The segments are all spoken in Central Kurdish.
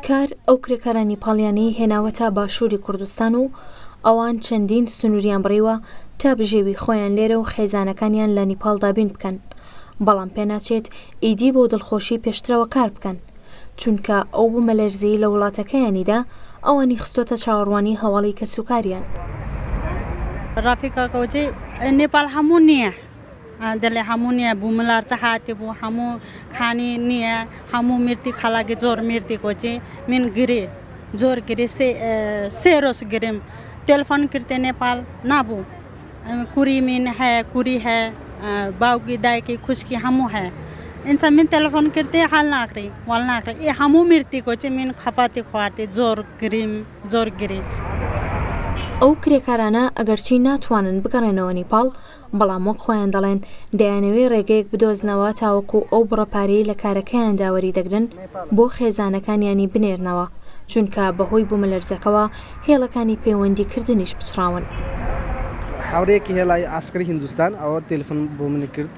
کار ئەو کرێکارە نیپاڵیانەی هێناوەتە باشووری کوردستان و ئەوان چەندین سنووریان بڕیوە تا بژێوی خۆیان لێرە و خێزانەکانیان لە نیپاڵ دابین بکەن، بەڵام پێناچێت ئیدی بۆ دڵخۆشی پێشترەوە کار بکەن، چونکە ئەو بومەلەرزەی لە وڵاتەکەیانیدا ئەوانی خستۆتە چاوەڕوانی هەواڵی کەسوکاریان. ڕەفیقەکەوچی نیپاڵ هەموو نییە. دەلێ هەموو نیە بووملارچە هاتی بوو هەموو خانی نیە هەموو میرتی خەڵکی زۆر میرتی کۆچی من گری زۆر گری سێ سێ رۆژ گریم تەلەفۆن کردێ نێپال نابوو کوری من هەیە کوری هەیە باوکی دایکی خوشکی هەموو هەیە ئینسا من تەلەفۆن کردێ حال ناکری وال ناکری ئێ هەموو میرتی کۆچی من خەفاتی خواردی زۆر گریم زۆر گری. ئەو کرێکارانە ئەگەرچی ناتوانن بگەڕێنەوە نیپاڵ، بەڵام وەک خۆیان دەڵێن دەیانەوێ رێگەیەک بدۆزنەوە تاوەکو ئەو بڕە پارەی لە کارەکەیاندا وەریدەگرن بۆ خێزانەکانیانی بنێرنەوە، چونکە بەهۆی بومەلەرزەکەوە هێڵەکانی پەیوەندیکردنیش پچڕاون. هاوڕێیەکی هێڵای عەسکەری هیندستان ئەوە تەلەفۆن بۆ منی کرد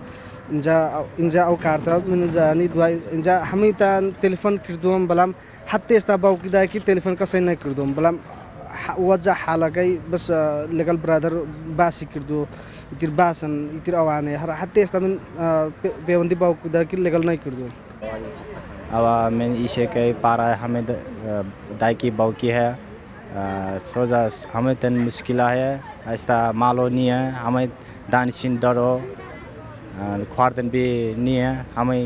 ئینجا ئینجا ئەو کارتە من زانی دوای ئینجا هەموویتان تەلەفۆن کردووم بەڵام حەتتا ئێستا باوکی دایکی تەلەفۆن قسەی نەکردووم بەڵام وەزع حاڵەکەی بەس لەگەڵ برادەر باسی کردو ئیتر باسن ئیتر ئەوانەیە هەر حەتتا ئێستا من پەیوەندی باوک و دایکی لەگەڵ نەکردووم. ئەوە من ئیشێکەی پارای هەمێ دایکی باوکی هەیە سۆزا هەموو تەن مشکلە هەیە ئێستا ماڵۆ نییە هەمووی دانیشین دەرۆ خواردن بێ نییە هەمووی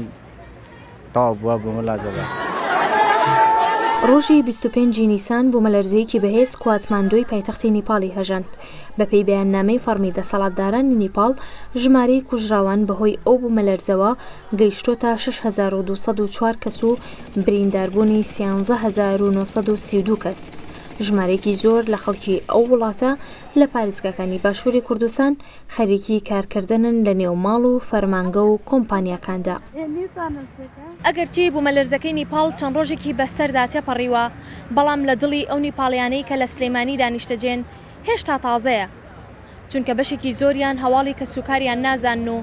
تەواو بووە بوومەلەرزەکە. ڕۆژی 25 ی نیسان بوومەلەرزەیەکی بەهێز کواتماندۆی پایتەختی نیپاڵی هەژاند. بەپێی بەیاننامەی فەڕمی دەسەڵاتدارانی نیپاڵ، ژمارەی کوژراوان بەهۆی ئەو بوومەلەرزەوە گەیشتۆتە 6204 کەس و برینداربوونی 13932 کەس. ژمارەیەکی زۆر لە خەڵکی ئەو وڵاتە لە پارێزگاکانی باشووری کوردستان خەریکی کارکردنن لە نێو ماڵ و فەرمانگە و کۆمپانیاکاندا. ئەگەرچی بوومەلەرزەکەی نیپاڵ چەند ڕۆژێکی بەسەردا تێپەڕیوە، بەڵام لە دڵی ئەو نیپاڵیانەی کە لە سلێمانیدا نیشتەجێن هێشتا تازەیە، چونکە بەشێکی زۆریان هەواڵی کەسوکاریان نازانن و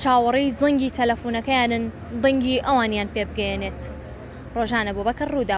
چاوەڕێی زەنگی تەلەفونەکەیانن دەنگی ئەوانیان پێبگەیەنێت. ڕۆژان ئەبوبەکر، رووداو.